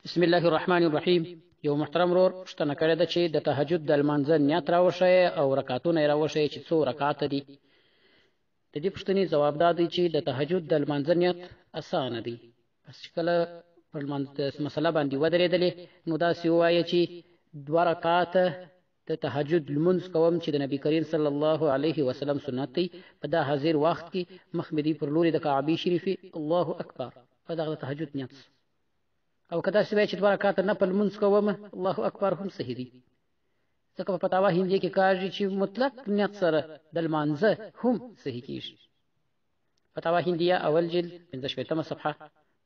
بسم الله الرحمن الرحیم. یو محترم ورور پوښتنه کړې ده چې د تهجد د لمانځه نیت راوښیه او رکعتونه یې راوښیه چې څو رکعته دي. د دې پوښتنې ځواب دا دی چې د تهجد د لمانځه نیت اسانه دی. پس چې کله پر لمانځه مسله باندې ودرېدلې نو داسې ووایه چې دوه رکعته د تهجد لمونځ کوم چې د نبی کریم صلی الله علیه وسلم سنت دی، په دا حاضر وخت کې مخ مې دی پر لوري د کعبې شریفې، الله اکبر، په دغه د تهجد نیت سو. او که داسې وایي چې دوه رکعته نفل لمونځ کوم، الله اکبر، هم صحیح دی، ځکه په فتاوا هندیه کې کاږي چې مطلق نیت سره د لمانځه هم صحیح کیږي. فتاوا هندیه اول جلد 65مه صفحه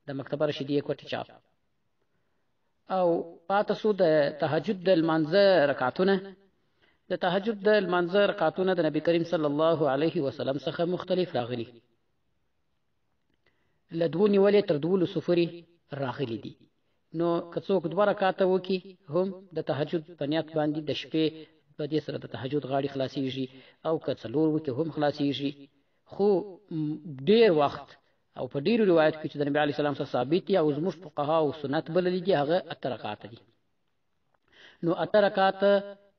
د مکتبه رشیدیه کوټې چاپ. او پاته سو د تهجد د لمانځه رکعتونه. د تهجد د لمانځه رکعتونه د نبی کریم صلی الله علیه وسلم څخه مختلف راغلي، له دوو نیولې تر 12 پورې راغلي دي. نو که څوک دوه رکعته وکړي هم د تهجد په نیت باندې د شپې په دې سره د تهجد غاړې خلاصیږي، او که څلور وکړي هم خلاصیږي. خو ډیر وخت او په ډیرو روایتو کې چې د نبی علیه السلام څخه ثابت دي او زموږ فقها او سنت بللي دي، هغه اته رکعته دي. نو اته رکعته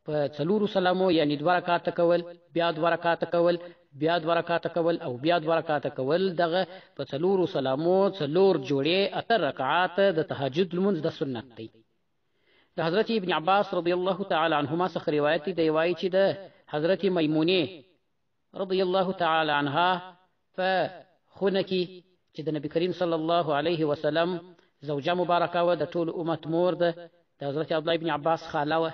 په څلورو سلامو، یعنی دوه رکعته کول، بیا دوه رکعته کول، بیا دوه رکعته کول او بیا دوه رکعته کول، دغه په څلورو سلامو څلور جوړې اته رکعاته د تهجد لمونځ د سنت دی. د حضرت ابن عباس رضی الله تعالی عنهما څخه روایت دی، دی وایي چې د حضرت میمونې رضی الله تعالی عنها په خونه کې چې د نبی کریم صلی الله علیه وسلم زوجه مبارکه وه، د ټول امت مور ده، د حضرت عبدالله ابن عباس خاله وه،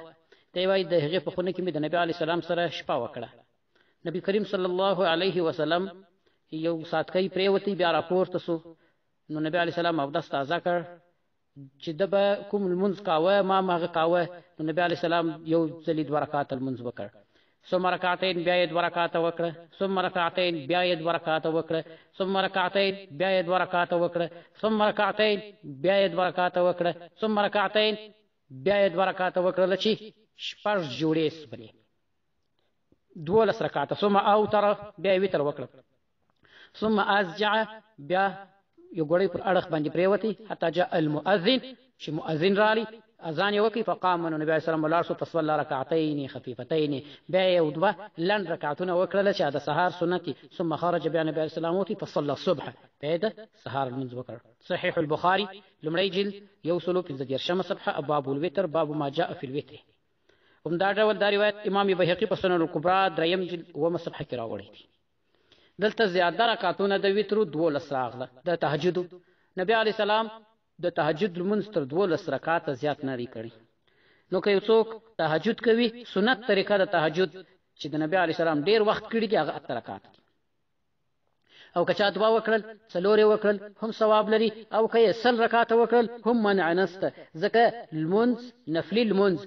دی وایي د هغې په خونه کې مې د نبی علیه السلام سره شپه وکړه. نبی کریم صلی الله علیه وسلم یو ساتکی پرېوتی، بیا راپورته سو. نو نبی علیه السلام اودس تازه کړ چې ده به کوم لمونځ کاوه ما هم هغه کاوه. نو نبی علیه السلام یو ځلې دوه رکعته لمونځ وکړ، ثم رکعتین، بیا یې دوه رکعته وکړه، ثم رکعتین، بیا یې دوه رکعته وکړه، ثم رکعتین، بیا یې دوه رکعته وکړه، ثم رکعتین، بیا یې دوه رکعته وکړه، ثم رکعتین، بیا یې دوه رکعته وکړله چې شپږ جوړې سولې، 12 رکعته. ثم اوتر، بیا یې وتر وکړه، ثم ازجع، بیا یو ګړی پر اړخ باندې پریوتی، حتی جاء المؤذن، چې مؤذن رالی اذان یې وکړي، فقام، نو نبی علیه السلام ولاړ شو، فصلى رکعتین خفیفتین، بیا یې یو دوه لنډ رکعتونه وکړل چې د سهار سنت دي. ثم خرج، بیا نبی علیه السلام ووتی، فصلى الصبح، بیا یې د سهار لمونځ وکړ. صحیح البخاري لومړی جلد 135مه صفحه، باب الوتر، باب ما جاء فی الوتر. همدا ډول دا روایت امام بیهقي په سنن الکبرا دریم جلد اوومه صفحه کې راوړی دی. دلته زیاده رکعتونه د وترو 12 راغله. د تهجد نبی علیه السلام د تهجد لمونځ تر 12 رکعته زیات نه دی کړی. نو که یو څوک تهجد کوي، سنت طریقه د تهجد چې د نبی علیه السلام ډیر وخت کړي دي هغه اته رکعات دي. او که چا دوه وکړل، څلور یې وکړل هم ثواب لري، او که یې 100 رکعته وکړل هم منع نسته، ځکه لمونځ نفلي لمونځ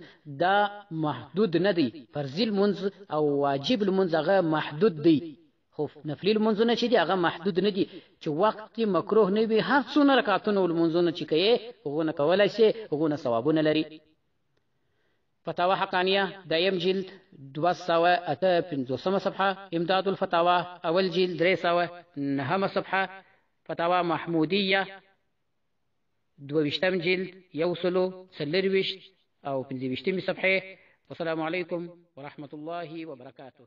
دا محدود نه دی. فرضي لمونځ او واجب لمونځ هغه محدود دی، خو نفلي لمونځونه چې دي هغه محدود نه دي، چې وخت کې مکروه نه وي هر څونه رکعتونه او لمونځونه چې کوي هغونه کولی شي، هغونه ثوابونه لري. فتاوا حقانیه دیم جلد 258مه صفحه، امداد الفتاوا اول جلد 309مه صفحه، فتاوا محمودیه 22 جلد 124 او 25مې صفحې. والسلام علیکم ورحمة الله وبرکاته.